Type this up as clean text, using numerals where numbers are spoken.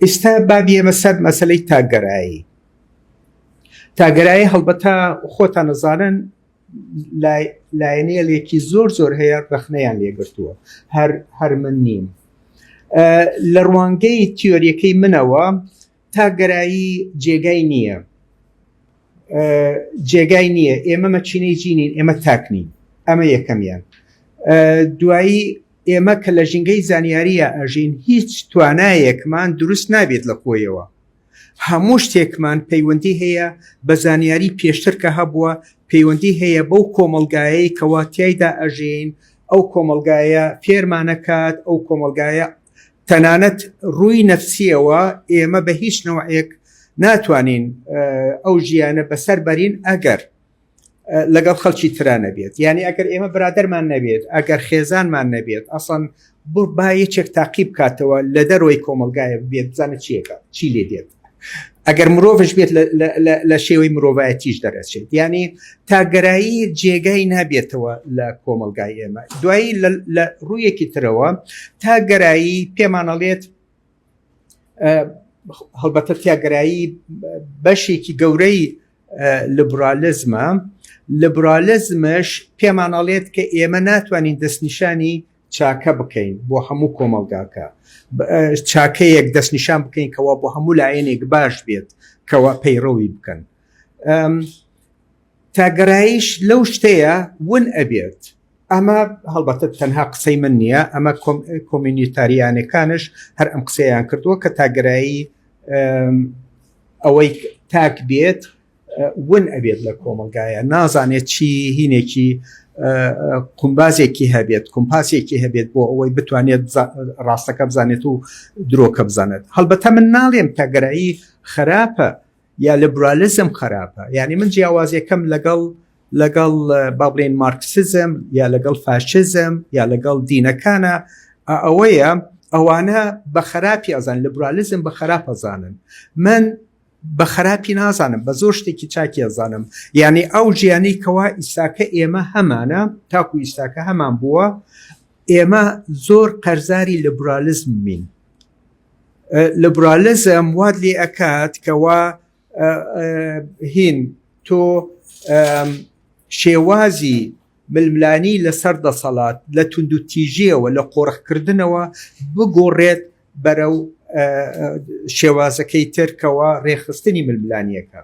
ئیستا با بێمە سەر مەسەلەی تاکگەرایی. تاکگەرایی هەڵبەتە خۆتان ئەزانن لایەنێلێکی زۆر زۆر هەیە ڕەخنەیان لێگرتووە هەر هەر من نیم. لە ڕوانگەی تیۆریەکەی منەوە تاکگەرایی جێگای نییە. جێگای نییە ئێمە مەچینەی جینین ئێمە تاک نین ئەمە یەکەمیان دوایی ئێمە کە لە ژینگەی زانیاریە ئەژین هیچ توانایەکمان دروست نابێت لە خۆیەوە هەموو شتێکمان پەیوەندی هەیە بە زانیاری پێشتر کە هەبووە پەیوەندی هەیە بەو کۆمەلگایەی کەوا تایدا ئەژین ئەو کۆمەلگایە فێرمانەکات ئەو کۆمەلگایە تەنانەت ڕووی نەفسیەوە ئێمە بە هیچ نەوعێک ناتوانین ئەو ژیانە بەسەر بەرین ئەگەر لەگەڵ خەڵکی ترا نەبێت یعنی ئەگەر ئێمە برادەرمان نەبێت ئەگەر خێزانمان نەبێت ئەسڵەن بۆ با یەکێک تاقی بکاتەوە لە دەرەوەی کۆمەلگایە بێت بزانە چیەکە چی لێ دێت ئەگەر مرۆڤش بێت لە شێوەی مرۆڤایەتیش دەرەچێت یعنی تاگەرایی جێگای نابێتەوە لە کۆمەلگای ئێمە دوایی لە ڕوویەکی ترەوە تاگەرایی پێمانەڵێت هەڵبەتە تیاگەرایی بەشێکی گەورەی لیبرالیزمە لیبرالیزمش پێمانەڵێت کە ئێمە ناتوانین دەستنیشانی چاکە بکەین بۆ هەموو کۆمەڵگاکە چاکەیەک دەستنیشان بکەین کەوا بۆ هەموو لایەنێک باش بێت کەوا پەیڕەوی بکەن تاگەرایش لەو شتەیە ون ئەبێت ئەمە هەڵبەتە تەنها قسەی من نییە ئەمە کۆمیونیتاریانەکانش هەر ئەم قسەیان کردووە کە تاگەرایی ئەوەی تاک بێت ون ئەبێت لە کۆمەلگایە نازانێت چی هینێکی قومبازێکی هەبێت کومپاسێکی هەبێت بۆ ئەوەی بتوانێت ڕاستەکە بزانێت و درۆکە بزانێت هەڵبەتە من ناڵێم تاگەرایی خراپە یا لیبرالیزم خراپە یعنی من جیاوازیەکەم لەگەڵ لەگەڵ با بڵێن مارکسیزم یا لەگەڵ فاشیزم یا لەگەڵ دینەکانە ئەوەیە ئەوانە بە خراپی ئەزان لیبرالیزم بە خراپ ئەزانن من بە خراپی نازانم بە زۆر شتێکی چاکی ئەزانم یعنی ئەو ژیانی کەوا ئیساکە ئێمە هەمانە تاکو ئیساکە هەمان بووە ئێمە زۆر قەرزاری لیبرالیزمین لیبرالیزم وات لێ ئەکات کەوا هین تۆ شێوازی ململانی لەسەر دەسەڵات لە توندوتیژیەوە لە قۆرخکردنەوە بگۆڕێت بەرەو شێوازەکەی ترکەوە ڕێخستنی ململانیەکە.